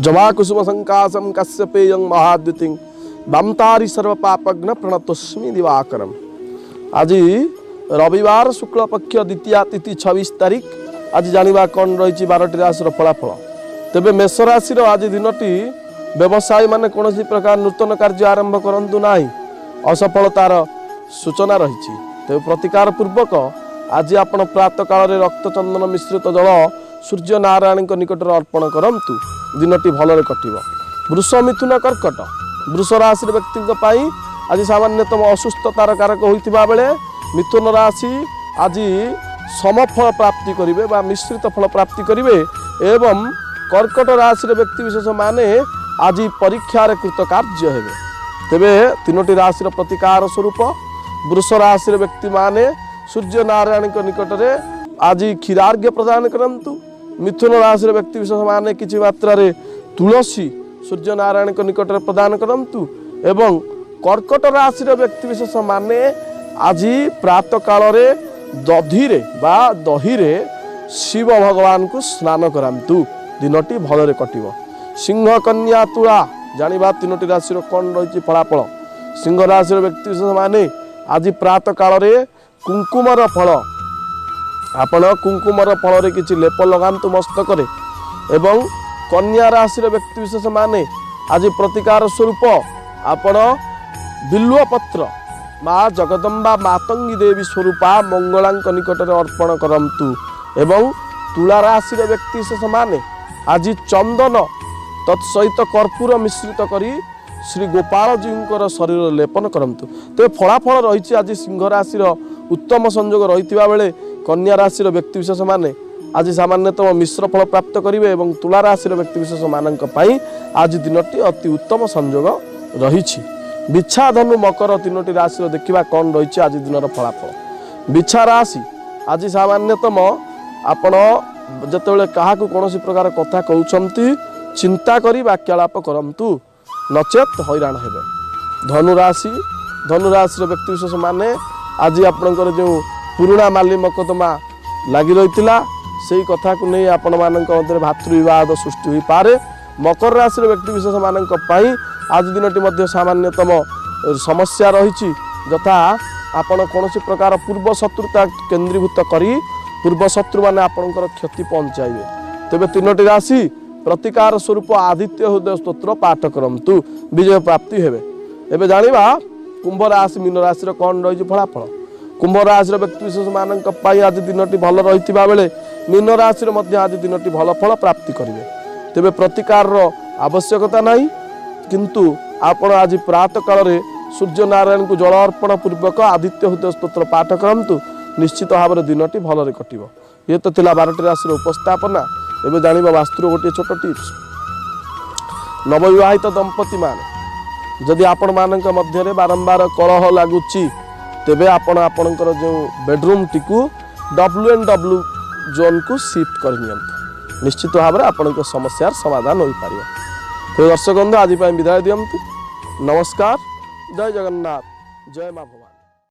ଜବାକୁସୁମ ସଂକାଶಂ କାଶ୍ୟପେୟଂ ମହାଦ୍ୟୁତିଂ ବାମତାରି ସର୍ବପାପଘ୍ନ ପ୍ରଣତୋସ୍ମି ଦିବାକରମ୍। ଆଜି ରବିବାର, ଶୁକ୍ଳପକ୍ଷ ଦ୍ୱିତୀୟା ତିଥି, 26 ତାରିଖ। ଆଜି ଜାଣିବା କ'ଣ ରହିଛି 12ଟି ରାଶିର ଫଳାଫଳ। ତେବେ ମେଷ ରାଶିର ଆଜି ଦିନଟି ବ୍ୟବସାୟୀମାନେ କୌଣସି ପ୍ରକାର ନୂତନ କାର୍ଯ୍ୟ ଆରମ୍ଭ କରନ୍ତୁ ନାହିଁ, ଅସଫଳତାର ସୂଚନା ରହିଛି। ତେବେ ପ୍ରତିକାର ପୂର୍ବକ ଆଜି ଆପଣ ପ୍ରାତଃ କାଳରେ ରକ୍ତଚନ୍ଦନ ମିଶ୍ରିତ ଜଳ ସୂର୍ଯ୍ୟ ନାରାୟଣଙ୍କ ନିକଟରେ ଅର୍ପଣ କରନ୍ତୁ, ଦିନଟି ଭଲରେ କଟିବ। ବୃଷ, ମିଥୁନ, କର୍କଟ। ବୃଷ ରାଶିର ବ୍ୟକ୍ତିଙ୍କ ପାଇଁ ଆଜି ସାମାନ୍ୟତମ ଅସୁସ୍ଥତାର କାରକ ହୋଇଥିବା ବେଳେ ମିଥୁନ ରାଶି ଆଜି ସମଫଳ ପ୍ରାପ୍ତି କରିବେ ବା ମିଶ୍ରିତ ଫଳ ପ୍ରାପ୍ତି କରିବେ ଏବଂ କର୍କଟ ରାଶିର ବ୍ୟକ୍ତିବିଶେଷ ମାନେ ଆଜି ପରୀକ୍ଷାରେ କୃତକାର୍ଯ୍ୟ ହେବେ। ତେବେ ତିନୋଟି ରାଶିର ପ୍ରତିକାର ସ୍ୱରୂପ ବୃଷ ରାଶିର ବ୍ୟକ୍ତିମାନେ ସୂର୍ଯ୍ୟ ନାରାୟଣଙ୍କ ନିକଟରେ ଆଜି କ୍ଷୀରାର୍ଘ୍ୟ ପ୍ରଦାନ କରନ୍ତୁ। ମିଥୁନ ରାଶିର ବ୍ୟକ୍ତିବିଶେଷ ମାନେ କିଛି ମାତ୍ରାରେ ତୁଳସୀ ସୂର୍ଯ୍ୟ ନାରାୟଣଙ୍କ ନିକଟରେ ପ୍ରଦାନ କରନ୍ତୁ ଏବଂ କର୍କଟ ରାଶିର ବ୍ୟକ୍ତିବିଶେଷ ମାନେ ଆଜି ପ୍ରାତଃ କାଳରେ ଦଧିରେ ବା ଦହିରେ ଶିବ ଭଗବାନଙ୍କୁ ସ୍ନାନ କରାନ୍ତୁ, ଦିନଟି ଭଲରେ କଟିବ। ସିଂହ, କନ୍ୟା, ତୁଳା। ଜାଣିବା ତିନୋଟି ରାଶିର କ'ଣ ରହିଛି ଫଳାଫଳ। ସିଂହ ରାଶିର ବ୍ୟକ୍ତିବିଶେଷ ମାନେ ଆଜି ପ୍ରାତଃ କାଳରେ କୁଙ୍କୁମର ଫଳ, ଆପଣ କୁଙ୍କୁମର ଫଳରେ କିଛି ଲେପ ଲଗାନ୍ତୁ ମସ୍ତକରେ ଏବଂ କନ୍ୟା ରାଶିର ବ୍ୟକ୍ତିବିଶେଷ ମାନେ ଆଜି ପ୍ରତିକାର ସ୍ୱରୂପ ଆପଣ ବିଲ୍ୱପତ୍ର ମା ଜଗଦମ୍ବା ମାତଙ୍ଗୀ ଦେବୀ ସ୍ୱରୂପା ମଙ୍ଗଳାଙ୍କ ନିକଟରେ ଅର୍ପଣ କରନ୍ତୁ ଏବଂ ତୁଳା ରାଶିର ବ୍ୟକ୍ତିବିଶେଷ ମାନେ ଆଜି ଚନ୍ଦନ ତତ୍ସହିତ କର୍ପୂର ମିଶ୍ରିତ କରି ଶ୍ରୀ ଗୋପାଳଜୀଙ୍କର ଶରୀର ଲେପନ କରନ୍ତୁ। ତେବେ ଫଳାଫଳ ରହିଛି ଆଜି ସିଂହ ରାଶିର ଉତ୍ତମ ସଂଯୋଗ ରହିଥିବା ବେଳେ କନ୍ୟା ରାଶିର ବ୍ୟକ୍ତିବିଶେଷ ମାନେ ଆଜି ସାମାନ୍ୟତମ ମିଶ୍ର ଫଳ ପ୍ରାପ୍ତ କରିବେ ଏବଂ ତୁଳା ରାଶିର ବ୍ୟକ୍ତିବିଶେଷମାନଙ୍କ ପାଇଁ ଆଜି ଦିନଟି ଅତି ଉତ୍ତମ ସଂଯୋଗ ରହିଛି। ବିଛା, ଧନୁ, ମକର ତିନୋଟି ରାଶିର ଦେଖିବା କ'ଣ ରହିଛି ଆଜି ଦିନର ଫଳାଫଳ। ବିଛା ରାଶି ଆଜି ସାମାନ୍ୟତମ ଆପଣ ଯେତେବେଳେ କାହାକୁ କୌଣସି ପ୍ରକାର କଥା କହୁଛନ୍ତି, ଚିନ୍ତା କରି ବାକ୍ୟାଳାପ କରନ୍ତୁ, ନଚେତ୍ ହଇରାଣ ହେବେ। ଧନୁରାଶି, ଧନୁରାଶିର ବ୍ୟକ୍ତିବିଶେଷ ମାନେ ଆଜି ଆପଣଙ୍କର ଯେଉଁ ପୁରୁଣା ମାଲି ମକଦ୍ଦମା ଲାଗି ରହିଥିଲା, ସେଇ କଥାକୁ ନେଇ ଆପଣମାନଙ୍କ ମଧ୍ୟରେ ଭାତୃବିବାଦ ସୃଷ୍ଟି ହୋଇପାରେ। ମକର ରାଶିର ବ୍ୟକ୍ତିବିଶେଷମାନଙ୍କ ପାଇଁ ଆଜି ଦିନଟି ମଧ୍ୟ ସାମାନ୍ୟତମ ସମସ୍ୟା ରହିଛି, ଯଥା ଆପଣ କୌଣସି ପ୍ରକାର ପୂର୍ବ ଶତ୍ରୁତା କେନ୍ଦ୍ରୀଭୂତ କରି ପୂର୍ବ ଶତ୍ରୁମାନେ ଆପଣଙ୍କର କ୍ଷତି ପହଞ୍ଚାଇବେ। ତେବେ ତିନୋଟି ରାଶି ପ୍ରତିକାର ସ୍ୱରୂପ ଆଦିତ୍ୟ ହୃଦୟ ସ୍ତୋତ୍ର ପାଠ କରନ୍ତୁ, ବିଜୟ ପ୍ରାପ୍ତି ହେବେ। ଏବେ ଜାଣିବା କୁମ୍ଭ ରାଶି, ମୀନ ରାଶିର କ'ଣ ରହିଛି ଫଳାଫଳ। କୁମ୍ଭ ରାଶିର ବ୍ୟକ୍ତିବିଶେଷମାନଙ୍କ ପାଇଁ ଆଜି ଦିନଟି ଭଲ ରହିଥିବା ବେଳେ ମୀନ ରାଶିର ମଧ୍ୟ ଆଜି ଦିନଟି ଭଲ ଫଳ ପ୍ରାପ୍ତି କରିବେ। ତେବେ ପ୍ରତିକାରର ଆବଶ୍ୟକତା ନାହିଁ, କିନ୍ତୁ ଆପଣ ଆଜି ପ୍ରାତଃ କାଳରେ ସୂର୍ଯ୍ୟନାରାୟଣଙ୍କୁ ଜଳ ଅର୍ପଣ ପୂର୍ବକ ଆଦିତ୍ୟ ହୃଦୟ ସ୍ତୋତ୍ର ପାଠ କରନ୍ତୁ, ନିଶ୍ଚିତ ଭାବରେ ଦିନଟି ଭଲରେ କଟିବ। ଇଏ ତ ଥିଲା 12ଟି ରାଶିର ଉପସ୍ଥାପନା। ଏବେ ଜାଣିବା ବାସ୍ତୁର ଗୋଟିଏ ଛୋଟ ଟିପ୍ସ। ନବବିବାହିତ ଦମ୍ପତିମାନେ, ଯଦି ଆପଣମାନଙ୍କ ମଧ୍ୟରେ ବାରମ୍ବାର କଳହ ଲାଗୁଛି, ତେବେ ଆପଣ ଆପଣଙ୍କର ଯେଉଁ ବେଡ଼ରୁମ୍ଟିକୁ ଡବ୍ଲୁ ଏନ୍ ଡବ୍ଲୁ ଜୋନ୍କୁ ସିଫ୍ଟ କରିନିଅନ୍ତୁ। ନିଶ୍ଚିତ ଭାବରେ ଆପଣଙ୍କ ସମସ୍ୟାର ସମାଧାନ ହୋଇପାରିବ। ତେବେ ଦର୍ଶକ ବନ୍ଧୁ, ଆଜି ପାଇଁ ବିଦାୟ ଦିଅନ୍ତୁ। ନମସ୍କାର, ଜୟ ଜଗନ୍ନାଥ, ଜୟ ମା ଭବାନୀ।